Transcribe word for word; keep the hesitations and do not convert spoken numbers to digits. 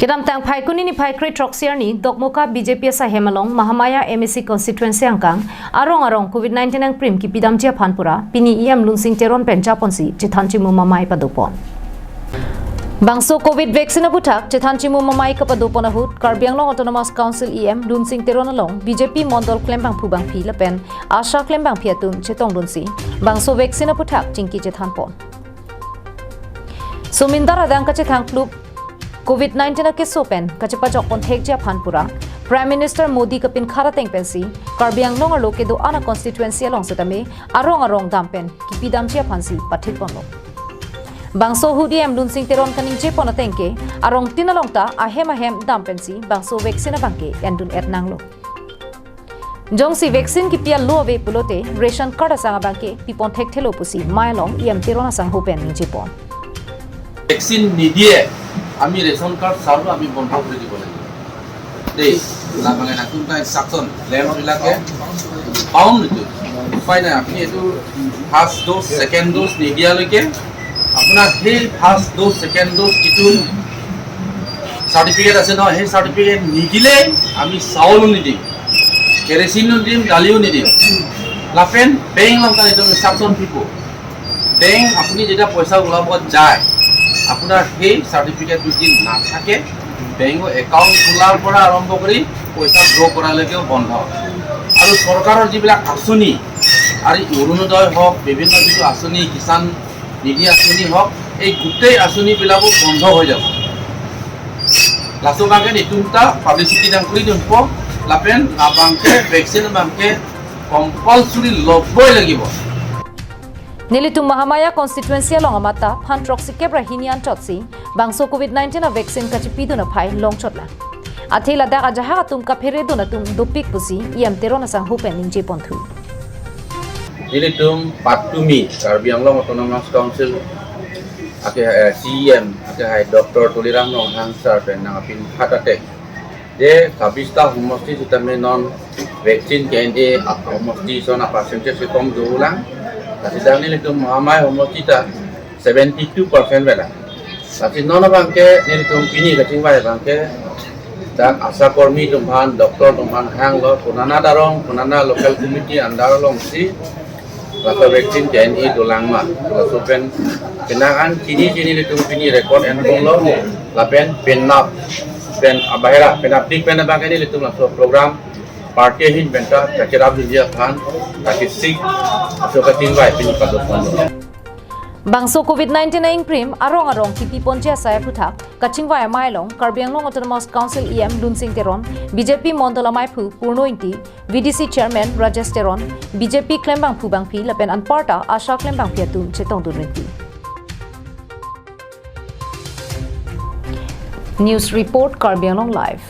Kedamtang Phaikuni niphai kre throksi arni Dokmoka B J P asaihem along Mahamaya M A C constituency angkang arong arong covid nineteen angprim kipidamji aphan pura pini E M Lunsing Teron pen japonsi chethan chimum amei padopon. Bangso covid vaccine aputhak chethan chimum amei kapadopon ahut Karbi Anglong Autonomous Council E M Lunsing Teron along B J P mondol klembangphu bangphi lapen ASHA klembangphi atum chetongdunsi bangso vaccine aputhak chingki chethanpon. Sumindar adang kachethang plup covid nineteen akeso pen kachepachokpon thekji aphan pura Prime Minister Modi kapinkhat ateng pensi Karbi Anglong arlo kedo-an a constituency along setame arong arong dam pen kipidamji aphansi pathikponlo. Bangso ahut E M Lunsing Teron kaningjepon ateng ke arongtin along ta ahem ahem dam pensi bangso vaccine abangke endun-et nanglo. Jongsi vaccine kipi alo ave pulote ration card asang abangke pipon thekthelo pusi mei along E M Teron asangho pen ningjepon. Vaccine নিদিয়ে আমি ration card চাউলটো আমি বন্ধ কৰি দিব লাগিব দেই। মানে নাকুলতা ইনষ্ট্ৰাকশ্যন লেণ্ডবিলাকে পাউণ্ড নিদিয়ে, উপায় নাই। আপুনি এইটো ফাৰ্ষ্ট ড'জ, ছেকেণ্ড ড'জ নিদিয়ালৈকে আপোনাৰ সেই ফাৰ্ষ্ট ড'জ, ছেকেণ্ড ড'জ যিটো চাৰ্টিফিকেট আছে নহয়, সেই চাৰ্টিফিকেট নিদিলেই আমি চাউলো নিদিম, কেৰাচিনো নিদিম, দালিও নিদিম। Lapen bank along ta itum instruction pipo. Bank apuni jeta poisa ulabot jai, apunar he certificate jodi nathake, bank o account kholar pora arambho kori poisa draw kora lage bondho. Aru sorkaror jibilak asoni, ari Orunodoi hok, bibhinno jitu asoni, Kisan Nidhi asoni hok, ei gutei asoni bilabo bondho hoi jabo. Laso abangke netum ta publicity dang kori dunpo, lapen labangke vaccine abangke compulsory loboi lagibo. Nelitum Mahamaya constituency along amat ta phan throksi kep ra hini anchotsi bangso covid nineteen a vaccine kachipidun aphai longchotlang. Athe ladak ajahak atum kaphere dun atum dopik pusi E M Teron asangho pen ningjeponthu. Nelitum patumi Karbi Anglong Autonomous Council ake, eh, C E M ake hai Doctor Tuliram Ronghang sir pen nangpinkhat ateng, je sabista homosti sitame non vaccine ke-en-e homosti ason a percentage kekom dolang. Lasi dak nelitum Mahamaya homosti ta seventy two percent avelang. Lasi non abangke nelitum pini kachingvai abangke dak asha kormi atum aphan, doctor atum aphan hanglo, konana arong, konana local committee under alongsi laso vaccine ke-en-e dolang ma. Laso pen penang an chini chini nelitum pini record enponlo, lapen penap pen abahera, penapdik pen abangke nelitum laso program party ahin pen ta kacherap jiji aphan, kakisik, laso kachingvai pini padoponlo. Bangso covid nineteen a ingprim arong arong kipiponji asai aputhak kachingvai amei along Karbi Anglong Autonomous Council E M Lunsing Teron, B J P Mondol Ameiphu Purno Ingti, V D C Chairman Rajesh Teron, B J P klembangphu bangphi lapen anparta ASHA klembangphi atum chetongdun rinti. News report, Karbi Anglong Live.